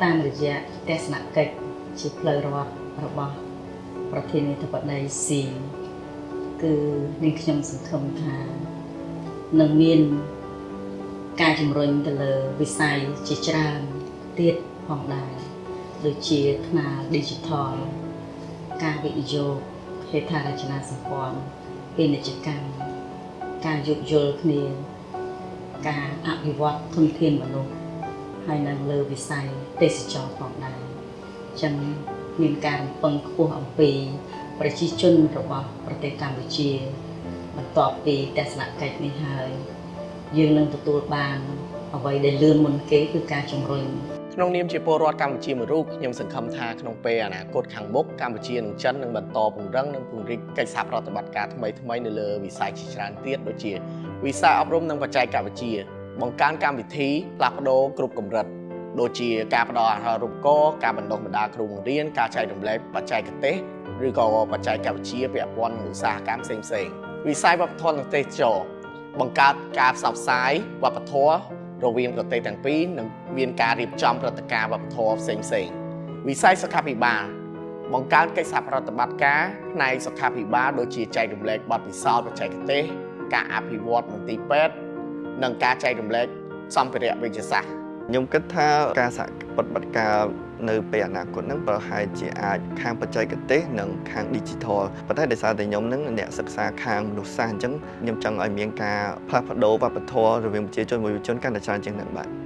តាមរយៈទស្សនកិច្ចជាផ្លូវរដ្ឋរបស់ប្រធានាធិបតីស៊ីគឺនាងខ្ញុំសង្ឃឹមថានឹងមានការជំរុញទៅលើវិស័យជាច្រើនទៀតផងដែរដូចជាថ្នាល Digital ការវិនិយោគហេដ្ឋារចនាសម្ព័ន្ធពាណិជ្ជកម្មការយោគយល់គ្នាការអភិវឌ្ឍធនធានមនុស្សហើយនឹងលើវិស័យទេសចរផងដែរអញ្ចឹងមានការរំពឹងខ្ពស់អំពីប្រជាជនរបស់ប្រទេសកម្ពុជា បន្ទាប់ពីទស្សនកិច្ចនេះហើយយើងនឹងទទួលបានអ្វីដែលលឿនមុនគេគឺការជំរុញ ក្នុងនាមជាពលរដ្ឋកម្ពុជាមួយរូបខ្ញុំសង្ឃឹមថាក្នុងពេលអនាគតខាងមុខកម្ពុជានិងចិននឹងបន្តពង្រឹងនិងពង្រីកកិច្ចសហប្រតិបត្តិការថ្មីៗនៅលើវិស័យជាច្រើនទៀតដូចជាវិស័យអប់រំនិងបច្ចេកវិទ្យាបង្កើនកម្មវិធីផ្លាស់ប្ដូរគ្រប់កម្រិតដូចជាការផ្ដល់អាហារូបករណ៍ការបណ្ដុះបណ្ដាលគ្រូបង្រៀនការចែករំលែកបច្ចេកទេសឬក៏បច្ចេកវិទ្យាពាក់ព័ន្ធនឹងឧស្សាហកម្មផ្សេងៗវិស័យវប្បធម៌និងទេសចរណ៍បង្កើតការផ្សព្វផ្សាយវប្បធម៌រវាងប្រទេសទាំងពីរនិងមានការរៀបចំព្រឹត្តិការណ៍វប្បធម៌ផ្សេងផ្សេងៗវិស័យសុខាភិបាលបង្កើនកិច្ចសហប្រតិបត្តិការផ្នែកសុខាភិបាលដូចជាចែករំលែកបទពិសោធន៍បច្ចេកទេសការអភិវឌ្ឍមន្ទីរពេទ្យនិងការចែករំលែកសម្ភារៈវេជ្ជសាស្ត្រ ខ្ញុំគិតថាការសហប្រតិបត្តិការនៅពេលអនាគតហ្នឹងប្រហែលជាអាចខាងបច្ចេកទេសនិងខាង digital ប៉ុន្តែដោយសារតែខ្ញុំហ្នឹងអ្នកសិក្សាខាងមនុស្សសាស្ត្រអញ្ចឹងខ្ញុំចង់ឲ្យមានការផ្លាស់ប្ដូរវប្បធម៌រវាងប្រជាជនមួយប្រជាជនកាន់តែច្រើនជាងហ្នឹងបាទ។